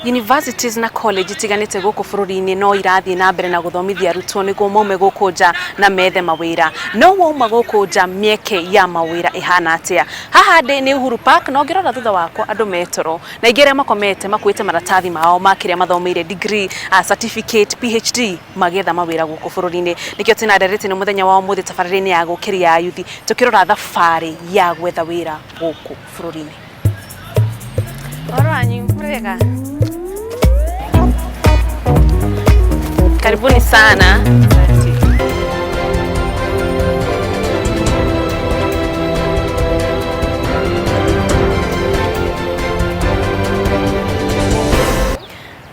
Universities na college itiganĩte gũkũ bũrũri-inĩ no irathiĩ na mbere na gũthomithia arutwo nĩguo maume gũkũ nja na methe mawĩra. No wauma gũkũ nja mĩeke ya mawĩra ĩhana atĩa? Haha ndĩ nĩ Uhuru Park na ũngĩrora thutha wakwa andũ me toro na aingĩ arĩa makomete makuĩte maratathi mao ma kĩrĩa mathomeire degree, certificate, PhD magĩetha mawĩra gũkũ bũrũri-inĩ. Nĩkĩo twĩna ndereti nĩ mũthenya wa ũmũthĩ tabarĩra-inĩ ya Gũkĩria Ayuthi tũkĩrora thabarĩ ya gwetha wĩra gũkũ bũrũri-inĩ. Ũhoro wanyu mũrĩega? Karibuni sana.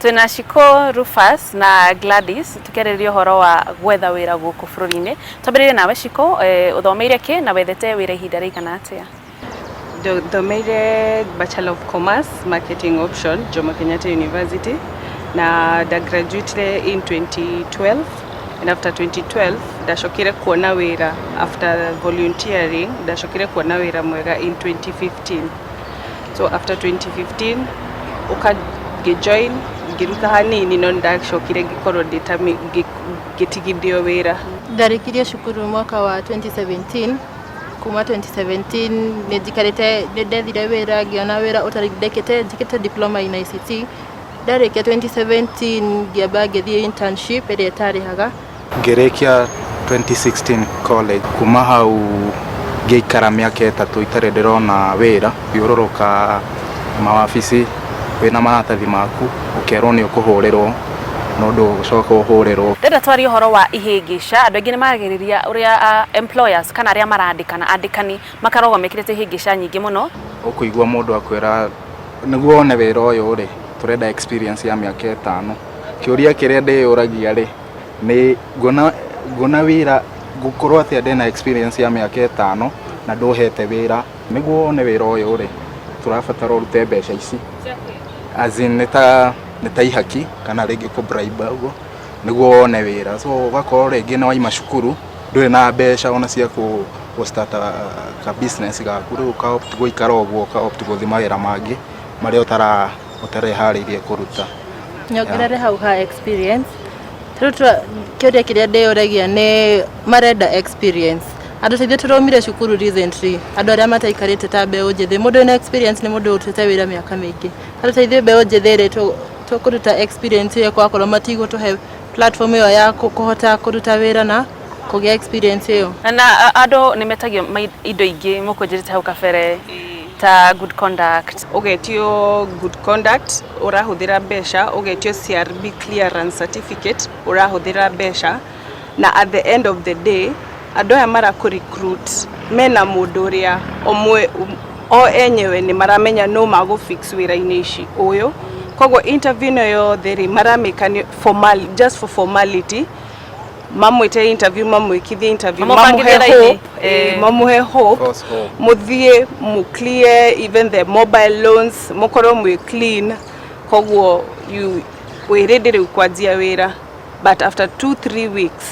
Twĩna Shiko Rufus na Gladys tukĩarĩrĩria ũhoro wa gwetha wĩra gũkũ bũrũri-inĩ. Twambĩrĩrie nawe Shiko, eh, ũthomeire kĩ na wethete wĩra ihinda rĩigana atĩa? Thomeire Bachelor of Commerce Marketing Option Jomo Kenyatta University na nda graduated in 2012 and after 2012 ndacokire kuona wĩra after volunteering ndacokire kuona wĩra mwega in 2015. So after 2015 uka ngĩjoin ngĩruta hanini no ndacokire ngĩkorwo ngĩtigithio wĩra. Ndarĩkirie cukuru mwaka wa 2017. Kuma 2017 nĩ njikarĩte, nĩ ndethire wĩra ngĩona wĩra ũtarĩ ndekĩte, njĩkĩte diploma in ICT. Ndarĩkia 2017 ngĩamba ngĩthiĩ internship ĩrĩa ĩtarĩhaga. Ngĩrĩkia 2016 college, kuma hau ngĩikara mĩaka 3 itarĩ ndĩrona wĩra, thiũrũrũka mawabici wĩna maratathi maku ũkerwo nĩ ũkũhũrĩrwo no ndũgũcoka ũhũrĩrwo. Ndĩrenda twarie ũhoro wa ihĩngĩca, andũ aingĩ nĩ maragĩrĩria ũrĩa employers kana arĩa marandĩkana, andĩkani makarogwo mekĩrĩte ihĩngĩca nyingĩ mũno. Ũkũigua mũndũ akwĩra nĩguo wone wĩra ũyũ rĩ, tũrenda experience ya mĩaka 5. Kĩũria kĩrĩa ndĩyũragia rĩ, nĩ nguona wĩra ngũkorwo atĩa ndĩna experience ya mĩaka 5 na ndũhete wĩra. Nĩguo wone wĩra ũyũ rĩ, tũrabatara ũrute mbeca ici. As in nĩ ta ihaki kana rĩngĩ kũ bribe ũguo nĩguo wone wĩra. So ũgakorwo rĩngĩ nĩ waima cukuru ndũrĩ na mbeca ona cia gũ start ka business gaku, rĩu ũka opt gũikara ũguo ũka opt gũthiĩ mawĩra mangĩ marĩa ũtareharĩirie kũruta. Nyongerere hau ha experience. Rĩu kĩũria kĩrĩa ndĩyũragia nĩ marenda experience. Andũ ta ithuĩ tũraumire cukuru recently, andũ arĩa mataikarĩte ta mbeũ njĩthĩ, mũndũ wĩna experience nĩ mũndũ ũrutĩte wĩra mĩaka mĩingĩ. Andũ ta ithuĩ mbeũ njĩthĩ rĩ, tũkũruta experience ĩyo kwakorwo matigũtũhe platform ĩyo ya kũhota kũruta wĩra na kũgĩa experience ĩyo. Na andũ nĩ metagio indo ingĩ mũkũnjĩrĩte hau kabere ta good conduct. Ũgetio good conduct, ũrahũthĩra mbeca, ũgetio CRB clearance certificate, ũrahũthĩra mbeca, na at the end of the day andũ aya marakũ recruit mena mũndũ ũrĩa ũmwe o enyewe nĩ maramenya no magũ fix wĩra-inĩ ici ũyũ, koguo interview ĩno yothe rĩ maramĩka nĩ formal, just for formality, mamwĩte interview, mamwĩkithie interview, Mamũbangithie mamũhe raini. hope, mamũhe hope, False hope. mũthiĩ mũ clear even the mobile loans, mũkorwo mwĩ clean, koguo you wĩ ready rĩu kwanjia wĩra, but after 2-3 weeks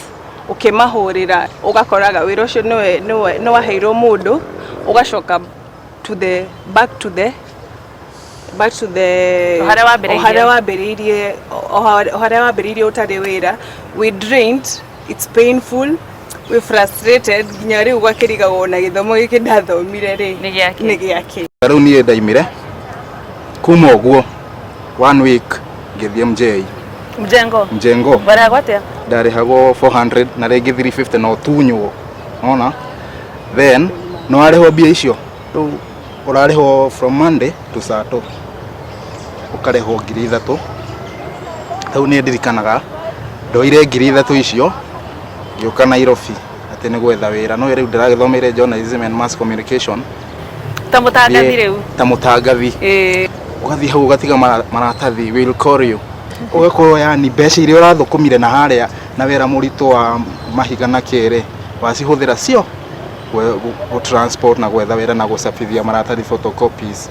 ũkĩmahũrĩra ũgakoraga wĩra ũcio nĩ waheirwo mũndũ, ũgacoka to the back to the back to the O harĩa wambĩrĩirie. o harĩa wambĩrĩirie, o harĩa wambĩrĩirie ũtarĩ wĩra, we drained, it's painful, we frustrated nginya rĩu gwakĩrigagwo na gĩthomo gĩkĩ ndathomire rĩ Nĩ gĩakĩ? nĩ gĩakĩ. Rĩu niĩ ndaimire kuma ũguo 1 week ngĩthiĩ Mjei. Mjengo. Mjengo. Warĩhagwo atĩa? Ndarĩhagwo 400 na rĩngĩ 350 na ũtunywo. Unaona? Then no warĩhwo mbia icio. Rĩu ũrarĩhwo from Monday to Saturday. Ũkarĩhwo 3,000. Rĩu niĩ ndirikanaga ndoire 3,000 icio ngĩũka Nairobi atĩ nĩ gwetha wĩra. No rĩu ndĩragĩthomeire journalism and mass communication. Ta mũtangathi rĩu. Ta mũtangathi. Ũgathiĩ hau ũgatiga maratathi, will call you. Ũgakorwo yani mbeca iria ũrathũkũmire na harĩa na wĩra mũritũ wa mahiga na kĩrĩ wacihũthĩra cio gũ transport na gwetha wĩra na gũcabithia maratathi photocopies,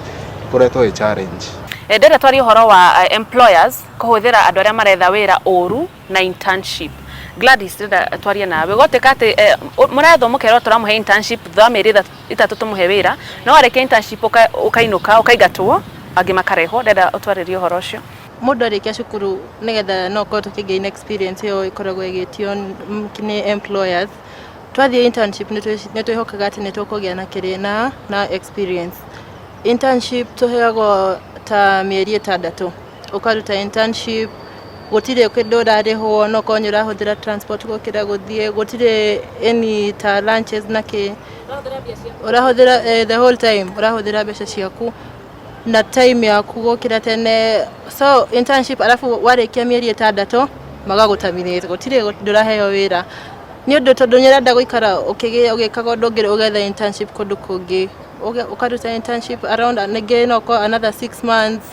ĩkoretwo ĩ challenge. Ndĩrenda twarie ũhoro wa employers kũhũthĩra andũ arĩa maretha wĩra ũru na internship. Gladys, ndĩrenda twarie nawe. Gwatuĩka atĩ mũrethwo mũkerwo tũramũhe internship thutha wa mĩeri 3 tũmũhe wĩra, no warĩkia internship ũkainũka ũkaingatwo, angĩ makarehwo. Ndĩrenda ũtwarĩrie ũhoro ũcio. Mũndũ arĩkia cukuru, nĩgetha no korwo tũkĩgain experience ĩyo ĩkoragwo ĩgĩtio nĩ employers, twathiĩ internship nĩ twĩhokaga atĩ nĩ tũkũgĩa na kĩrĩ na experience. Internship tũheagwo ta mĩeri 6, ũkaruta internship, gũtirĩ kĩndũ ũrarĩhwo, no korwo nĩ ũrahũthĩra transport gũkĩra gũthiĩ, gũtirĩ any ta lunches na kĩ ũrahũthĩra, the whole time ũrahũthĩra mbeca ciaku na time yaku gũkĩra tene. So internship, alafu warĩkia mĩeri 6 magagũ terminate, gũtirĩ, ndũraheo wĩra nĩ ũndũ tondũ nĩ ũrenda gũikara ũgĩkaga ũndũ ũngĩ, ũgetha internship kũndũ kũngĩ. Ũkaruta internship around ningĩ no ũkorwo another 6 months,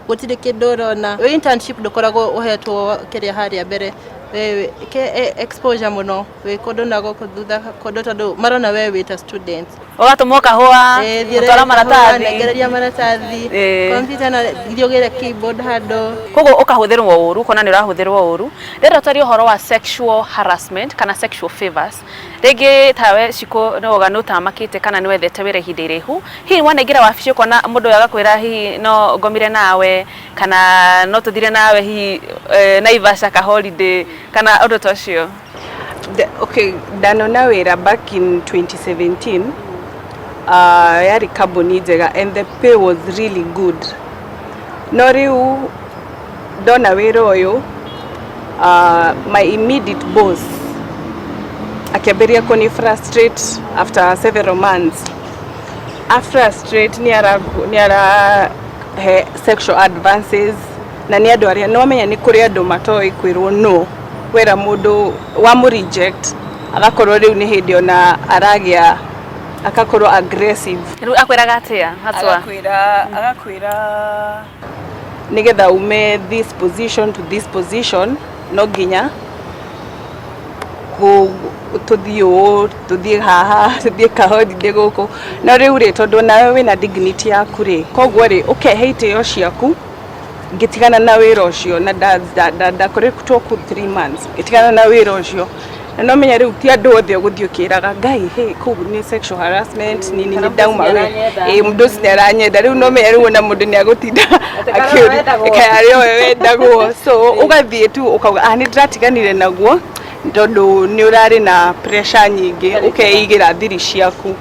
gũtirĩ kĩndũ ũrona. Wĩ internship ndũkoragwo ũhetwo kĩrĩa harĩa mbere we ke exposure mũno, wĩ kũndũ na gũkũ thutha kũndũ, tondũ marona we wĩ ta student. Ũgatũmwo kahũa. Thiĩrĩra gũtwara kahũa, maratathi. Nengereria maratathi, computer na thiĩ ũgĩre keyboard handũ. Koguo ũkahũthĩrwo ũru, ũkona nĩ ũrahũthĩrwo ũru. Ndĩrenda twarie ũhoro wa sexual harassment kana sexual favors. Rĩngĩ tawe Cikũ nĩ woga nĩ ũtamakĩte kana nĩ wethete wĩra ihinda iraihu, hihi wanaingĩra wabici ũkona mũndũ ũyũ agakwĩra hihi no ngomire nawe kana no tũthire nawe hihi Naivasha ka holiday kana ũndũ ta ũcio? Okay, ndanona wĩra back in 2017, yarĩ kambuni njega and the pay was really good. No rĩu ndona wĩra ũyũ, my immediate boss akĩambĩrĩria kũni frustrate. After several months a frustrate, nĩ ara he sexual advances, na nĩ andũ arĩa nĩ wamenya nĩ kũrĩ andũ matoĩ kwĩrwo no wera mũndũ wamũ reject, agakorwo rĩu nĩ hĩndĩ ona aragĩa akakorwo aggressive. Rĩu akwĩraga atĩa hatwa? Agakwĩra nigetha ume this position to this position no nginya tũthiĩ ũũ, tũthiĩ haha, tũthiĩ kaholiday gũkũ. No rĩu rĩ, tondũ nawe wĩna dignity yaku rĩ, koguo rĩ ũkehe itĩo ciaku. Ngĩtigana na wĩra ũcio na ndakoretwo kũ 3 months, ngĩtigana na wĩra ũcio. Na no menya rĩu ti andũ othe ũgũthiĩ ũkĩraga Ngai hey, kũu nĩ sexual harassment, nini nĩ ndauma wĩra, ĩ mũndũ ũcio nĩ aranyenda. Rĩu no menya rĩu ona mũndũ nĩ agũtinda akĩũria kana arĩ we wendagwo. So ũgathiĩ tu ũkauga, "Ah, nĩ ndĩratiganire naguo," tondũ nĩ ũrarĩ na pressure nyingĩ, ũkeigĩra thiri ciaku.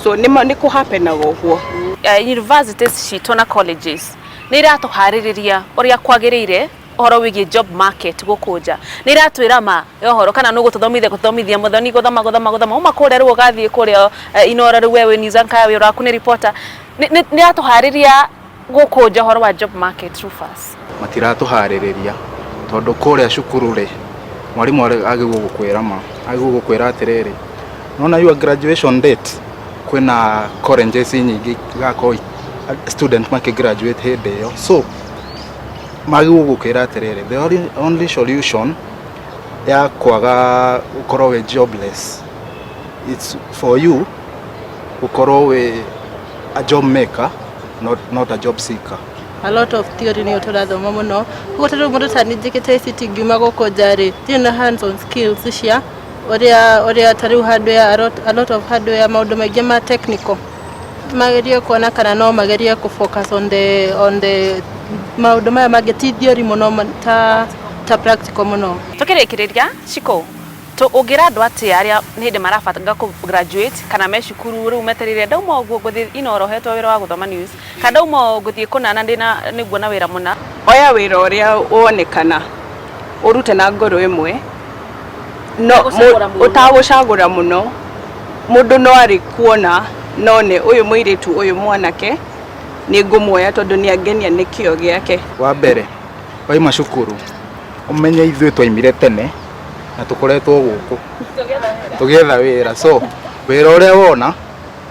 So nĩ kũ happenaga ũguo. Universities citũ na colleges nĩ iratũharĩrĩria ũrĩa kwagĩrĩire ũhoro wĩgiĩ job market gũkũ nja? Nĩ iratwĩra ma ya ũhoro kana nũ gũtũthomithia gũthomithia mũthoni gũthoma gũthoma gũthoma uma kũrĩa, rĩu ũgathiĩ kũrĩa Inoro, rĩu we wĩ news anchor, wĩra waku nĩ reporter? Nĩ iratũharĩria gũkũ nja ũhoro wa job market, Rufus? Matiratũharĩrĩria, tondũ kũrĩa cukuru rĩ, mwarimũ agĩrĩirwo gũkwĩra ma agĩrĩirwo gũkwĩra atĩrĩrĩ, nona your graduation date kwĩna colleges nyingĩ igakorwo student makĩ graduate hĩndĩ ĩyo. So magĩrĩirwo gũkwĩra atĩrĩrĩ, the only solution ya kwaga gũkorwo wĩ jobless, it's for you gũkorwo wĩ a job maker, not a job seeker. A lot of theory nĩyo tũrathoma mũno. Koguo ta rĩu mũndũ ta niĩ njĩkĩte ICT, ngiuma gũkũ nja rĩ, ndirĩ na hands on skills cia ũrĩa ta rĩu hardware, a lot of hardware, maũndũ maingĩ ma technical. Magerie kuona kana no magerie kũ focus on the maũndũ maya mangĩ, ti theory mũno, ta practical mũno. Tukĩrĩkĩrĩria, Shiko, to ũngĩra andũ atĩa arĩa nĩ hĩndĩ marabanga kũ graduate kana me cukuru rĩu metereire, ndauma ũguo ngũthiĩ Inoro hetwo wĩra wa gũthoma news, kana ndauma ũguo ngũthiĩ kũna na ndĩna nĩguona wĩra mũna? Oya wĩra ũrĩa wonekana, ũrute na ngoro ĩmwe, no Ũtagũcagũra mũno. Ũtagũcagũra mũno. Mũndũ no arĩ kuona none ũyũ mũirĩtu, ũyũ mwanake, nĩ ngũmuoya tondũ nĩ angenia nĩ kĩo gĩake. Wa mbere, waima cukuru ũmenye ithuĩ twaimire tene na tũkoretwo gũkũ tũgĩetha wĩra. So wĩra ũrĩa wona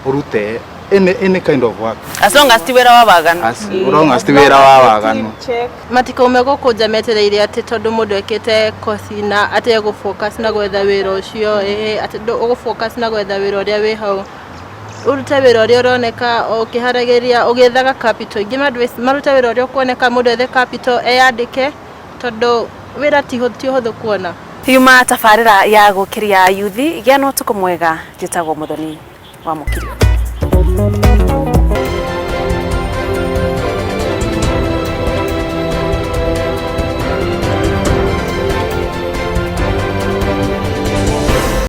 ũrute, any kind of work. As long as ti wĩra wa waganu. As long as ti wĩra wa waganu. Matikaume gũkũ nja metereire atĩ tondũ mũndũ ekĩte kosi na atĩ egũ focus na gwetha wĩra ũcio, ĩĩ atĩ ũgũ focus na gwetha wĩra ũrĩa wĩ hau. Ũrute wĩra ũrĩa ũroneka ũkĩharagĩria ũgĩethaga capital. Ingĩ advice, marute wĩra ũrĩa ũkuoneka, mũndũ ethe capital, eyandĩke, tondũ wĩra ti ũhũthũ kuona. Yuma tabarĩra ya gũkĩria yuthi. Gĩa na ũtukũ mwega. Njĩtagwo Mũthoni wa Mũkiri.